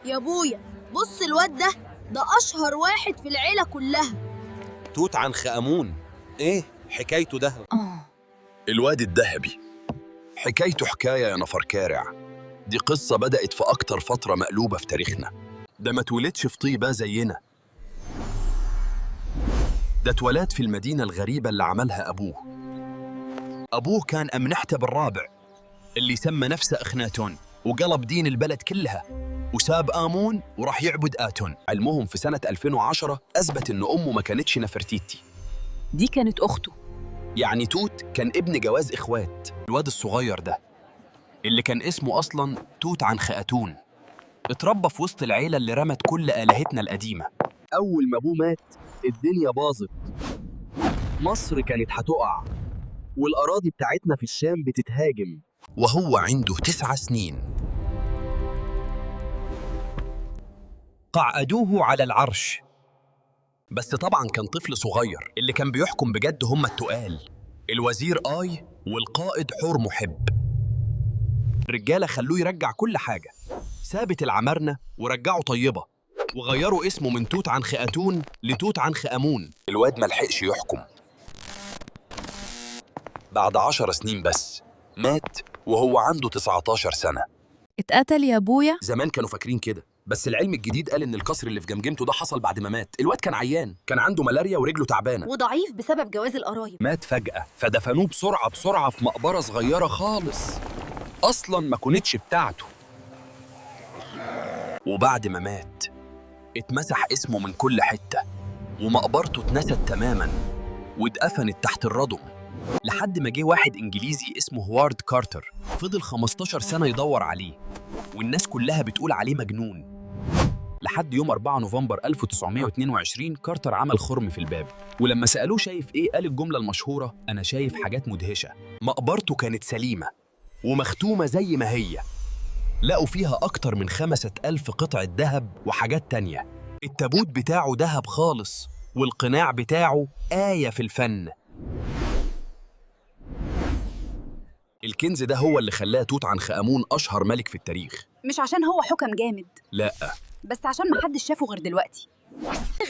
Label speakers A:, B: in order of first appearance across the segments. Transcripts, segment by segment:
A: يا ابويا بص الواد ده اشهر واحد في العيلة كلها.
B: توت عنخ آمون، ايه حكايته ده؟
C: الواد الذهبي حكايته حكاية يا نفر كارع. دي قصة بدأت في أكتر فترة مقلوبة في تاريخنا. ده ما اتولدش في طيبة زينا، ده اتولد في المدينة الغريبة اللي عملها أبوه. أبوه كان أمنحتب الرابع اللي سمى نفسه أخناتون وقلب دين البلد كلها وساب آمون وراح يعبد آتون. علمهم في سنة 2010 أثبت إن أمه ما كانتش نفرتيتي،
D: دي كانت أخته.
C: يعني توت كان ابن جواز إخوات. الواد الصغير ده اللي كان اسمه أصلاً توت عنخ آتون اتربى في وسط العيلة اللي رمت كل آلهتنا القديمة. أول ما أبوه مات الدنيا باظت، مصر كانت هتقع والأراضي بتاعتنا في الشام بتتهاجم، وهو عنده 9 سنين. قعدوه على العرش، بس طبعا كان طفل صغير. اللي كان بيحكم بجد هم التقال، الوزير آي والقائد حور محب. الرجالة خلوه يرجع كل حاجة، ثابت العمارنة ورجعوا طيبة، وغيروا اسمه من توت عنخ آتون لتوت عنخ آمون. الواد ملحقش يحكم، بعد 10 سنين بس مات وهو عنده 19 سنة.
E: اتقتل يا ابويا؟
C: زمان كانوا فاكرين كده، بس العلم الجديد قال ان الكسر اللي في جمجمته ده حصل بعد ما مات. الواد كان عيان، كان عنده ملاريا ورجله تعبانة
D: وضعيف بسبب جواز القرايب.
C: مات فجأة، فدفنوه بسرعة بسرعة في مقبرة صغيرة خالص أصلاً ما كانتش بتاعته. وبعد ما مات اتمسح اسمه من كل حتة، ومقبرته اتنست تماماً واتدفنت تحت الردم، لحد ما جه واحد إنجليزي اسمه هوارد كارتر، فضل 15 سنة يدور عليه والناس كلها بتقول عليه مجنون، لحد يوم 4 نوفمبر 1922 كارتر عمل خرم في الباب، ولما سألوه شايف إيه قال الجملة المشهورة: أنا شايف حاجات مدهشة. مقبرته كانت سليمة ومختومة زي ما هي، لقوا فيها أكتر من 5000 قطعة ذهب وحاجات تانية. التابوت بتاعه ذهب خالص، والقناع بتاعه آية في الفن. الكنز ده هو اللي خلاه توت عنخ آمون أشهر ملك في التاريخ.
D: مش عشان هو حكم جامد،
C: لا،
D: بس عشان محدش شافه غير دلوقتي.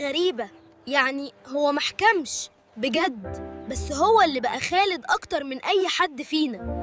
A: غريبة، يعني هو محكمش بجد، بس هو اللي بقى خالد أكتر من أي حد فينا.